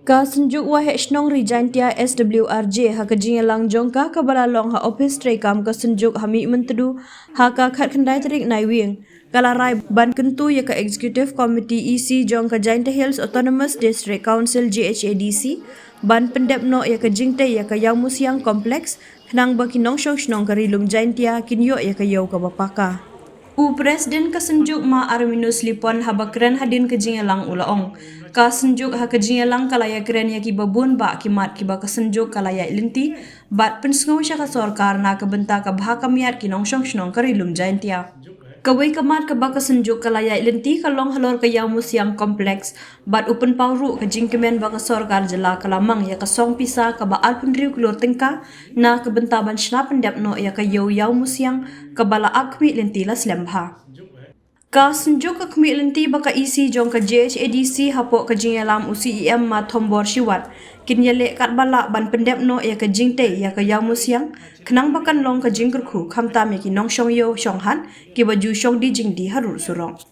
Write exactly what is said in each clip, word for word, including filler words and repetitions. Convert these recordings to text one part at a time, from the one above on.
Ka Synjuk Waheh Shnong Ri Jaintia S W R J ha ka jingïalang jong ka kaba la long ha ophis treikam ka Synjuk ha Mihmyntdu ha ka khatkhyndai tarik Naiwieng, ka la rai ban kyntu ïa ka Executive Committee E C jong ka Jaintia Hills Autonomous District Council J H A D C ban pyndep noh ïa ka jingtei ïa ka Ïaw Musiang Complex, khnang ba ki nongshong shnong ka Ri Lum Jaintia kin ïoh ïa ka ïew kaba paka. U President ka Synjuk Ma Arminus Lipon haba kren hadien ka jingïalang u la ong, ka Synjuk ha ka jingïalang ka la ïakren ïa kiba bun bah ki mat kiba ka Synjuk ka la ïaid lynti bad pynsngew sha ka sorkar na ka bynta ka bha ka miat ki nongshong shnong ka Ri Lum Jaintia. Kawei ka mat kaba ka Synjuk ka la ïaid lynti ka long halor ka Ïaw Musiang Complex, bad u pynpaw ruh ka jingkmen ba ka sorkar jylla ka la mang ïa ka song pisa kaba arphew hynriew klur tyngka na ka bynta ban shna pyndep noh ïa ka ïew Ïaw Musiang kaba la ap khmih lynti la slem bha. Ka Synjuk ka khmih lynti ba ka E C jong ka J H A D C hapoh ka jingïalam u C E M Ma Thombor Shiwat kin ïaleh katba lah ban pyndep noh ïa ka jingtei ïa ka Ïaw Musiang, khnang ba kan long ka jingkyrkhu khamtam ïa ki nongshong ïew shong hat kiba ju shong die jingdie harud surok.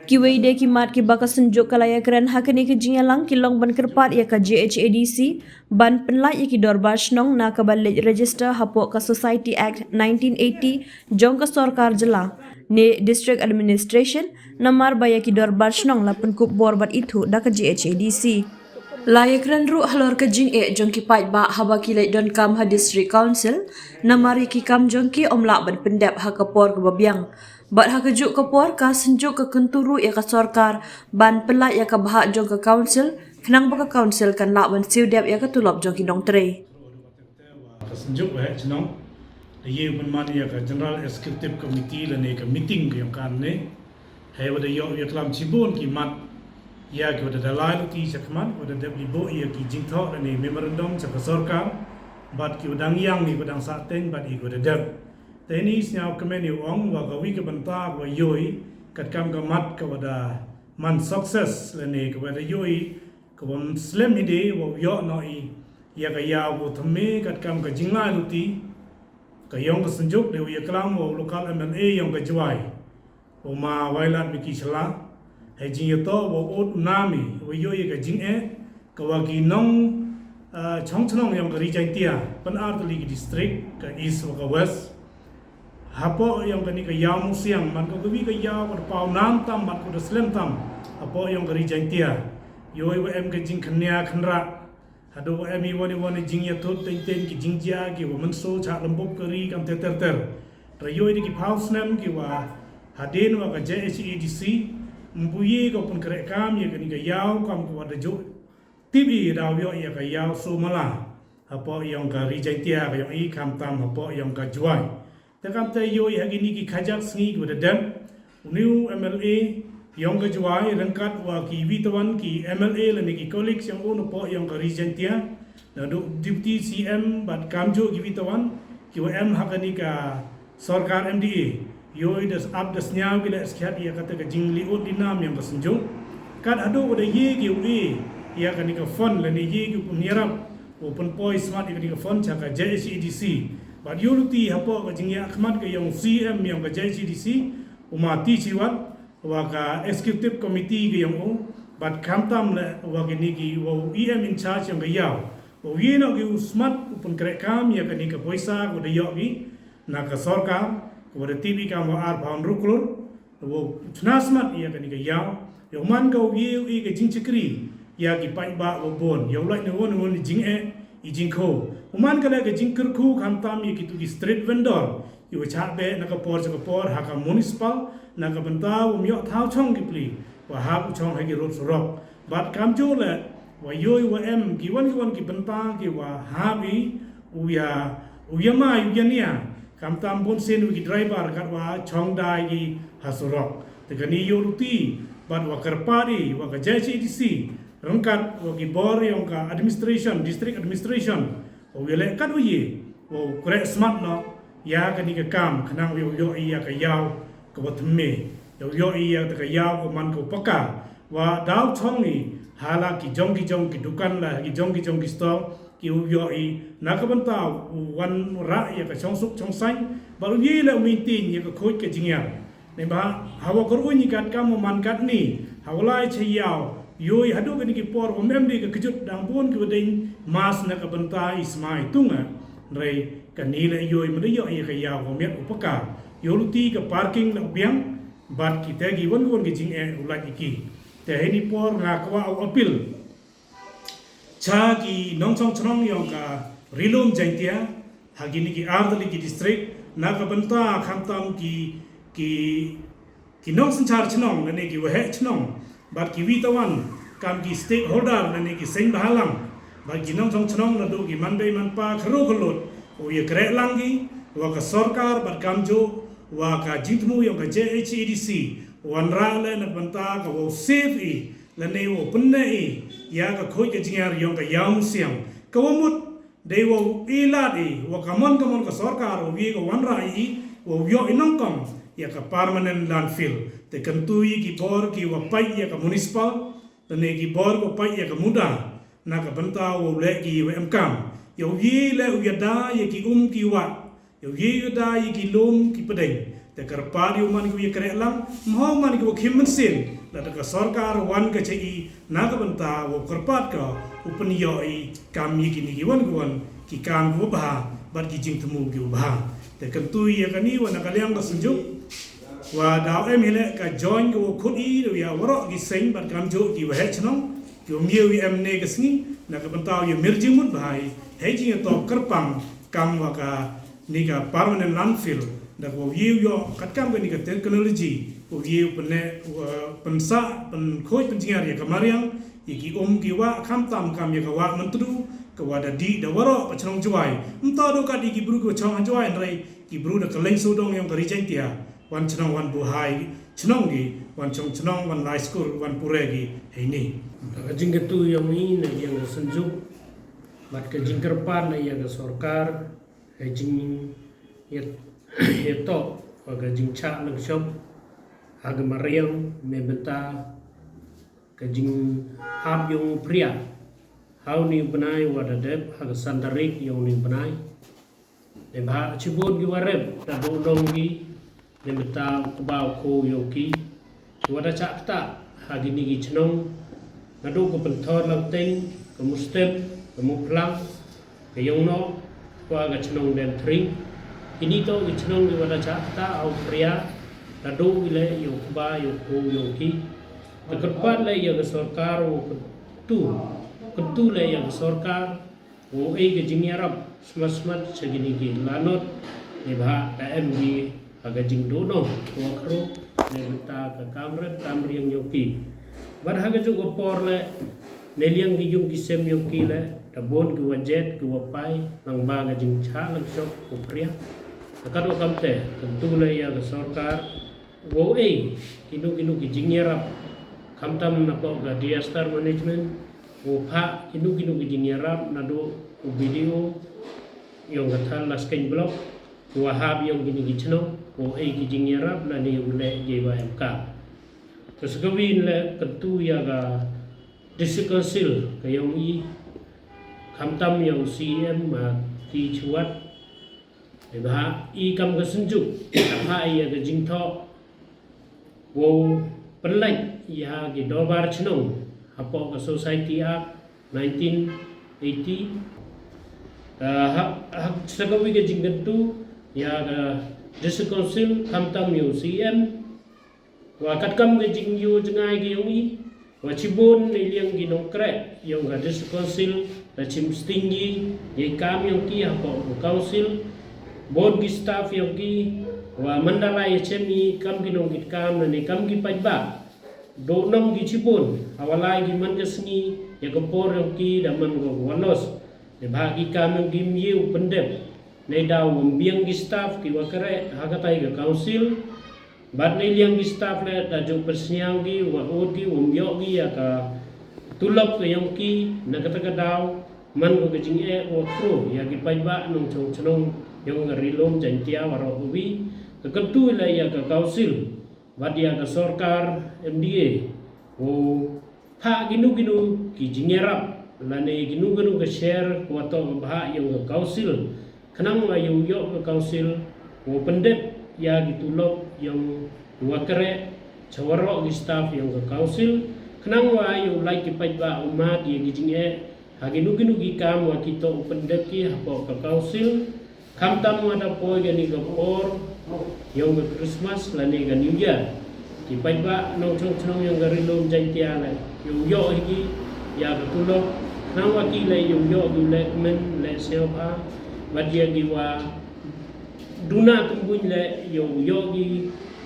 Kiwei de ki mat kiba ka Synjuk ka la ïakren ha kane ka jingïalang ki long ban kyrpad ïa ka J H A D C ban pynlait ïa ki dorbar shnong na kaba leit register hapoh ka Society Act nineteen eighty jong ka sorkar jylla ne District Administration, namar ba ïa ki dorbar shnong la pynkup bor bad ithuh da ka J H A D C. La ïakren ruh halor ka jingeh jong ki paidbah haba ki leit donkam ha District Council, namar ïa ki kam jong ki ym lah ban pyndep ha ka por kaba biang. Bad ha kajuh ka por ka Synjuk ka kyntu ruh ïa ka sorkar ban pynlait ïa ka bhah jong ka Council, khnang ba ka Council kan lah ban siew dep ïa ka tulop jong ki nongtrei. Ka Synjuk Waheh Shnong da ïa u pynman ïa ka General Executive Committee lane ka meeting ka ïong kan ne, hei wa da ïoh ïa klam shibun ki mat ïa ki wa da dalai luti shakhmat, wa da dep li buh ïa ki jingthoh lane memorandum sha ka sorkar, bad ki wa dang ïang ne wa dang sah teng bad ïa ki wa da dep. Te ni sñiaw kmen ïa u ong wa kawi ka bynta wa ïohi katkam ka mat ka wa da man success lane ka wa da ïohi ka wa slem hi de wa ïoh noh i ïa ka ïaw wa thymme katkam ka jinglai luti ka ïong ka Synjuk de wa ïa klam wa u local M L A ïong ka Jwai, u Ma Wailadmiki Shylla, hei jingïatoh wa u ut u nam i wa ïohi ka jingeh ka wa ki nong, ah, chong chnong ïong ka Ri Jaintia, pyn ar tylli ki district, ka East wa ka West. Hapoh ïong kani ka Ïaw Musiang, man ka kawi ka ïaw ka da paw nam tam, man ka da slem tam hapoh ïong ka Ri Jaintia. Ïohi wa em ka jingkhynñia khynrah, haduh wa em i wan i wan i jingïathut teng teng ki jingjia ki wa mynsaw chah lymbup ka ri kam ter ter ter. Ra ïohi da ki phaw snem ki wa hadien wa ka J H A D C ym pu ïa ka pynkreh kam ïa kani ka ïaw kam ka wa da ju tip i daw ïoh ïa ka ïaw Sumala hapoh ïong ka Ri Jaintia ka ïong i, khamtam hapoh ïong ka Jwai. Te kam te ïohi ha kini ki khajak sngi ki wa da dep, u ni u M L A ïong ka Jwai ryngkat wa ki wi tawan ki M L A lane ki colleagues ïong u napoh ïong ka Ri Jaintia, naduh Deputy C M bad kamjooh ki wi tawan ki wa em ha kani ka sorkar M D A, ïohi da ap da sñiaw ki leh skhiat ïa kata ka jingleh ut li nam ïong ka Synjuk. Kat haduh wa da ïa ki u e ïa kani ka fund lane ïa ki u pynïarap u pynpoi smat ïa kani ka fund cha ka J H A D C. Bad ïoh luti hapoh ka jingïakhmat ka ïong C M ïong ka J H A D C, u Ma T Shiwat, wa ka executive committee ka ïong u, bad khamtam leh wa kini ki wa u E M in charge ïong ka ïaw, wa u ïa noh ki u smat u pynkreh kam ïa kani ka poisa ka wa da ïoh ki na ka sorkar, ka wa da tip i kam wa ar phaw hynriew klur, wa u chna smat ïa kani ka ïaw, ïa u man ka u ïa u i ka jingchakri ïa ki paidbah wa bun, ïa u lait na won won i jingeh i jingkho. U man ka leh ka jingkyrkhu khamtam ïa kitu ki street vendor, ïa u chah beh na ka por cha ka por ha ka municipal, na ka bynta wa ym ïoh thaw chong ki pli wa hap u chong ha ki rud surok. Bad kamjooh leh wa ïohi wa em ki wan ki wan ki bynta ki wa hap i u ïa, u ïa mai u ïa nia, khamtam bun sien wa ki driver kat wa chong dai ki ha surok. Te kani ïoh luti bad wa kyrpad i wa ka J H A D C ryngkat wa ki bor ïong ka administration, district administration, wa u ïa leh kat wa ïa, wa u kreh smat noh ïa kani ka kam khnang wa u ïoh i ïa ka ïaw ka wa thymme, ïa u ïoh i ïa ka ïaw ka man ka wa paka, wa daw chong i ha la ki jong ki jong ki dukan, la ki jong ki jong ki store, ki u ïoh i na ka bynta u wan rah ïa ka chong suk chong saiñ, bad u ïa leh u maintain ïa ka khuid ka jingïar. Neibhah ha wa kyrwoh i kat kam u man katni, ha wa lai cha ïaw Ïoh haduh kane ki por wa mem de ka kjut dang bun ki wa deng mask na ka bynta i sma i tung. Hynrei kane la ïoh mynda ïoh ïa ka ïaw wa miat u pakar. Ïoh luti ka parking la u biang bad ki te ki wan wan ki jingeh u lait ki. Te hini por nga kwah u appeal cha ki nongchong chnong yong ka Ri-lum Jaiñtia ha kini ki artylli ki district na ka bynta khamtam ki ki ki nongsynchar chnong lane ki waheh chnong bad ki wi tawan kam ki stakeholder lane ki seng bhalang bad ki nongchong chnong naduh ki manbei manpa kharo khalut u ïa kreh lang ki wa ka sorkar bad kamjooh wa ka jingthmu yong ka J H A D C wanrah le na ka bynta ka wow save i lane wow pynneh i ïa ka khuid ka jingïar yong ka ïaw musiang ka wa mut dei wow i lad i wa ka mon ka mon ka sorkar wow ïa ka wanrah i wow ïoh i nongkong ïa ka permanent landfill. Te kyntu i ki bor ki wa pait ïa ka municipal lane ki bor wa pait ïa ka MUDA na ka bynta wow leh ki wa em kam ïa u ïa leh u ïa da ïa ki um ki wa ïa u ïa da ïa ki lum ki pdeng. Te kyrpad ïa u man ki wa ïa kreh lang mhaw man ki wa khim mynsiem la da ka sorkar wan ka cha i na ka bynta wow kyrpad ka u pynïoh i kam ïa kini ki wan ki wan ki kam ki wa bha bad ki jingthmu ki wa bha. Te kyntu ïa kani wa na ka liang ka synjuk wa daw em hi leh ka join ka wa khut i da ïa waroh ki seng bad kamjooh ki waheh chnong ki wa miew ïa em ne ka sngi na ka bynta ïa mir jingmut bha i hei jingïatop kyrpang kam wa ka ni ka permanent landfill da ka wow ïew ïoh katkam ka ni ka technology wow ïew pynne wa pynsah pynkhuid pynjngar ïa ka mariang ïa ki um ki wah khamtam kam ïa ka wah Myntdu ka wa da dih da waroh ka chnong Jowai. Mynta do kat ïa ki bru ka chong ha Jowai hynrei ki bru da ka leng sawdong yong ka Ri Jaiñtia wan chnong wan buhai chnong ki wan chong chnong wan lai skur wan pure ki heini. Ka jingkatu yong i na ïa ka synjuk bad ka jingkyrpad na ïa ka sorkar ka jing ïa ïa tok ka jingchah lengshop ha ka mariang ne bynta ka jinghap yong u phria ha u ni u bnai wa da dep ha ka san tarik yong u ni u bnai. Ne bha chibun ki wa rep da do dong ki ne bynta u kba u kho yong ki ki wa da chah ktah ha kini ki chnong naduh ka Pynthorlangteng, ka Mustep, ka Muphlang, ka Yongnoh, wa ka chnong Demthring. Kini to ki chnong ki wa da chah ktah ha u phria naduh ki leh ïa u kba ïa u kho yong ki. Te kyrpad leh ïa ka sorkar u kyntu kyntu leh ïa ka sorkar wow ei ka jingïarap smat smat cha kini ki lanot ne bha da em ki ha ka jingduh noh wa khruh ne bynta ka kam rep kam riang yong ki. Bad ha ka juh ka por leh ne liang ki yung ki sem yong ki leh da bun ki wa jet ki wa pai lang ba ka jingchah lengshop u phria. Ka kat wa kam te kyntu leh ïa ka sorkar wow ei kino kino ki jingïarap khamtam na pok ka disaster management wow phah kino kino ki jingïarap naduh u B D O yong ka Thadlaskein block ki wa hap yong kini ki chnong wow ei ki jingïarap lane u leh jai wa em ka. Te sa ka win leh kyntu ïa ka District Council ka yong i khamtam ïa u C E M ma ki chuat. Bha i kam ka synjuk ka pha ïa ka jingthoh wow pynlait ïa ki dorbar chnong hapoh ka Society Act nineteen eighty. Ha ha sa ka wi ka jingkyntu ïa ka District Council khamtam ïa u C M wa katkam ka jingïoh jngai ka yong i wa chibun ne liang ki nongkreh yong ka District Council da chim sting ki ïa i kam yong ki hapoh ka council. Bun ki staff yong ki wa man da lai ïa chem i kam ki nongkit kam ne kam ki paidbah. Duh nong ki chibun ha wa lai ki man ka sngi ïa ka por yong ki da man ka wa los. Ne bha ki kam yong ki miew pyndep ne daw wym biang ki staff ki wa kreh ha katai ka council. Bad ne liang ki staff leh da ju pynsñiaw ki wa ud ki wym ïoh ki ïa ka tulop ka yong ki na kata ka daw man ko ka jingeh wa khruh ïa ki paidbah nongchong chnong yong ka Ri-lum Jaiñtia waroh uwi. Ka kyntu leh ïa ka council bad ïa ka sorkar M D A wow phah kino kino ki jingïarap lane kino kino ka share ka wa toh ka bhah yong ka council. Khnang wa ïoh ïoh ka council wow pyndep ïa ki tulop yong wa kreh cha waroh ki staff yong ka council. Khnang wa ïoh lait ki paidbah u mad ïa ki jingeh ha kino kino ki kam wa ki toh u pyndep ki hapoh ka council. Khamtam wa da poi kane ka por ïong ka Christmas lane ka New Year, ki paidbah nongchong chnong ïong ka Ri Lum Jaiñtia leh ïoh ïoh hi ki ïa ka tulop. Khnang wa ki leh ïoh ïoh ki leh kmen leh sngewbha bad ïa ki wa duna tymbuñ leh ïoh ïoh ki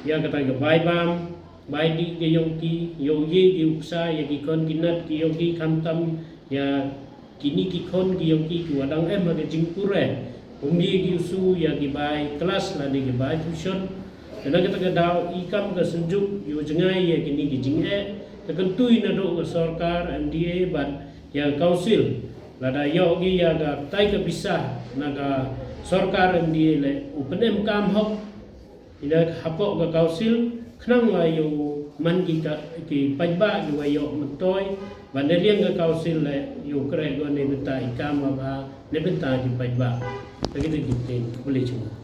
ïa kata ka bai bam bai dih ka ïong ki, ïoh ïoh ki uksa ïa ki khon ki nat ki ïong ki, khamtam ïa kini ki khon ki ïong ki ki wa dang em ha ka jingpure. Ym dih ki usu ïa ki bai klas lane ki bai tuition. Te na kata ka daw i kam ka Synjuk ïoh jngai ïa kini ki jingeh, te kynthup naduh ka sorkar M D A bad ïa ka council. Lada ïoh ki ïa katai ka pisa na ka sorkar M D A leh u pynem kam hok ïa hapoh ka council, khnang wa ïoh man ki ka, ki paidbah ki wa ïoh myntoi, ba na liang ka council leh ïoh kreh ko ne bynta i kam wa bha, ne bynta ki paidbah. Te kita ki ktien, khublei shibun.